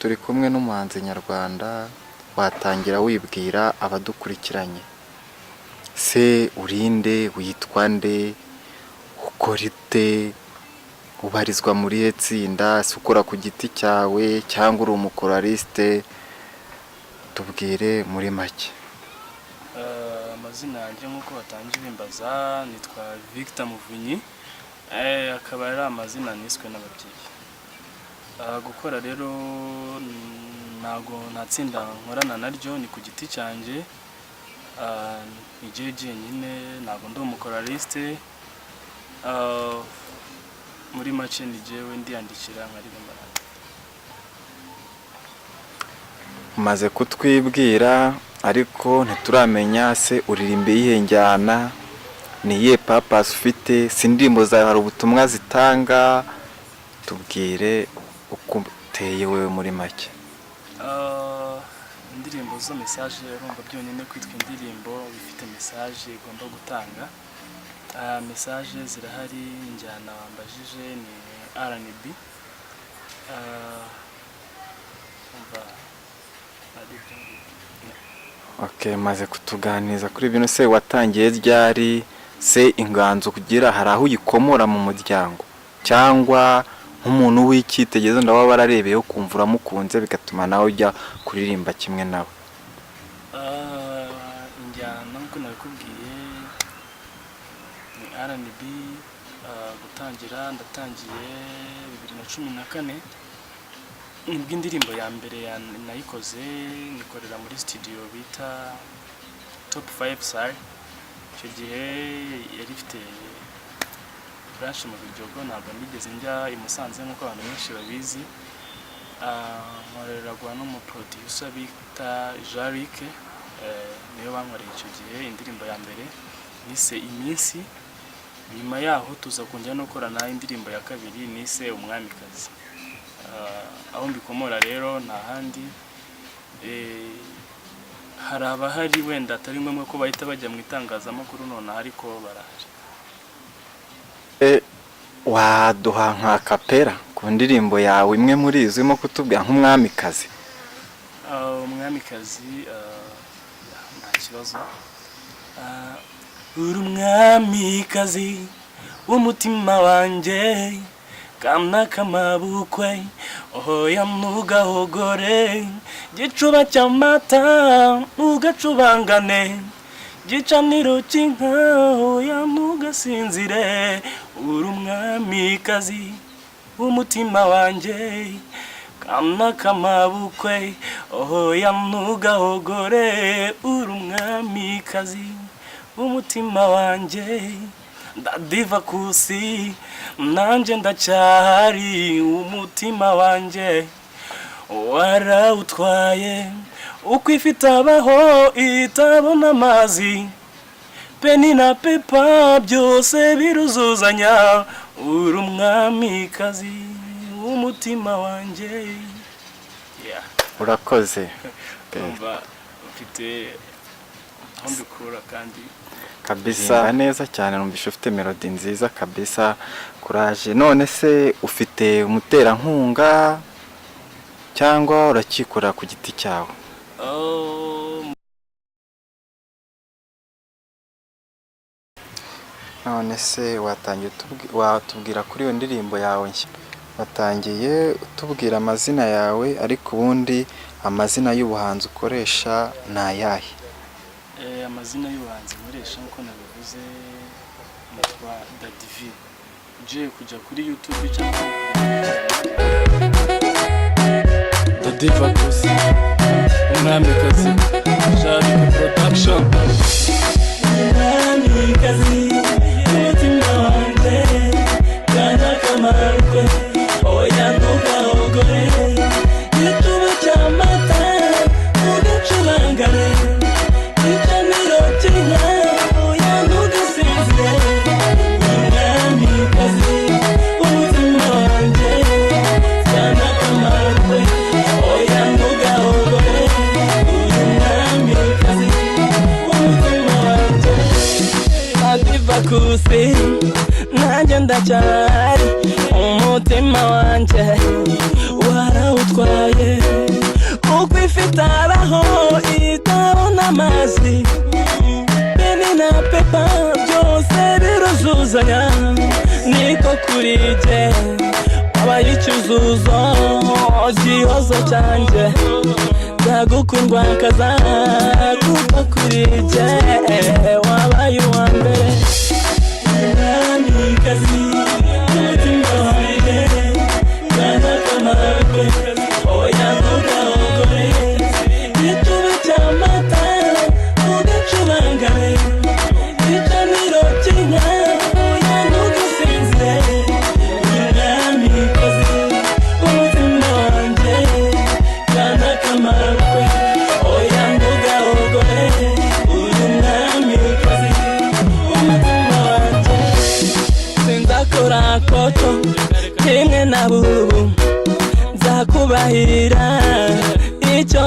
Turi kumwe n'umuhanzi nyarwanda, watangira wibwira abadukurikiranye. Se urinde, witwa nde, ukora ute, ubarizwa muri irihe tsinda, se ukora ku giti cyawe cyangwa uri umukoraliste? Tubwire muri make. Amazina yanjye nk'uko batangiye bimbaza nitwa Victor Muvunyi, akaba ari amazina niswe n'ababyeyi. Gukora rero ntago nta tsinda nkorana naryo, ni ku giti cyanjye. Ni jyewe jyenyine, ntago ndi umukoraliste. Muri make ni jyewe ndiyandikira nkaririmba nanjye. Umaze kutwibwira ariko ntituramenya se uririmba iyihe njyana, ni iyihe purpose ufite, si indirimbo zawe hari ubutumwa zitanga? Tubwire uko uteye wowe muri make. Indirimbo zo message, urumva byonyine kwitwa indirimbo bifite message igomba gutanga. Message zirahari. Injyana wambajije ni R&B. Umva ari ibyo ngibyo. Okay, maze kutuganiriza kuri bino, se watangiye ryari? Se inganzo kugira hari aho uyikomora mu muryango cyangwa nk'umuntu w'icyitegererezo ndaba wararebeyeho ukumva uramukunze bigatuma nawe ujya kuririmba kimwe nawe? Injyana nk'uko nabikubwiye ni R&B. Gutangira ndatangiye 2014, nibwo indirimbo ya mbere nayikoze, nikorera muri studio bita Top 5 Sar. Icyo gihe yari ifite branch mu Biryogo, ntabwo nigeze njya i Musanze nk'uko abantu benshi babizi. Nkoreragwa n'umuproducer bita Jaric, niwe bankoreye icyo gihe indirimbo ya mbere nise Iminsi. Nyuma yaho tuza kongera no gukorana indirimbo ya kabiri nise Umwamikazi. Aho mbikomora rero nta handi. Hari abahari wenda atari ngombwa ko bahita bajya mu itangazamakuru nonaha, ariko barahari. Waduha nka acapella ku ndirimbo yawe imwe muri izo urimo kutubwira, nk'Umwamikazi? Umwamikazi, nta kibazo. Uri umwamikazi w'umutima wanjye, kana kamabukwe, oya ntugahogore, gicuba cy'amata ntugacubangane, gicaniro cy'inka oya ntugasinzire, uri umwamikazi w'umutima wanjye, kana kamabukwe, oya ntugahogore, uri umwamikazi w'umutima wanjye, ndadiva kusi nanjye ndacyahari, umutima wanjye warawutwaye, uko ifite abaho itabona amazi, peni na pepa byose biruzuzanya, uri umwamikazi w'umutima wanjye. Yeah. Urakoze. Urumva mfite aho mbikura kandi. Kabisa, neza cyane, numvishe ufite melody nziza kabisa, kuraje. None se ufite umuterankunga cyangwa urakikorera ku giti cyawe? Oh, None se watangiye watubwira kuri iyo ndirimbo yawe nshya? Watangiye utubwira amazina yawe, ariko ubundi amazina y'ubuhanzi ukoresha ni ayahe? Amazina y'ubuhanzi nkoresha, nk'uko nabivuze, nitwa Daddy V. Ugiye kujya kuri YouTube cyangwa Dadiva Kusi, Umwamikazi, Jarike Production. Umwamikazi umutima wanjye, kana kamarwe, oya ntugahogore, gicuba cy'amata ntugacubangane, gicaniro cy'inka oya ntugasinzire, umwamikazi umutima wanjye, kana kamarwe, oya ntugahogore, umwamikazi umutima wanjye, Adiva kusi nanjye ndacyahari. Umutima wanjye warawutwaye, uko ifite abaho itabona amazi. Peni na paper byose biruzuzanya, niko kuri jye wabaye icyuzuzo, gihozo cyanjye. Ndagukundwa kaza, kuko kuri jye wabaye uwa mbere. Mwamikazi w'umutima wanjye, kana kamarwe, oya ntugahogore. Icuba cy'amata ugacubangane, icaniro cy'inka, oya ntugasinzire. Mwamikazi w'umutima wanjye, kana kamarwe, oya ntugahogore. Uri umwamikazi w'umutima wanjye. Sinzakora koco kimwe na bubu, nzakubahira icyo.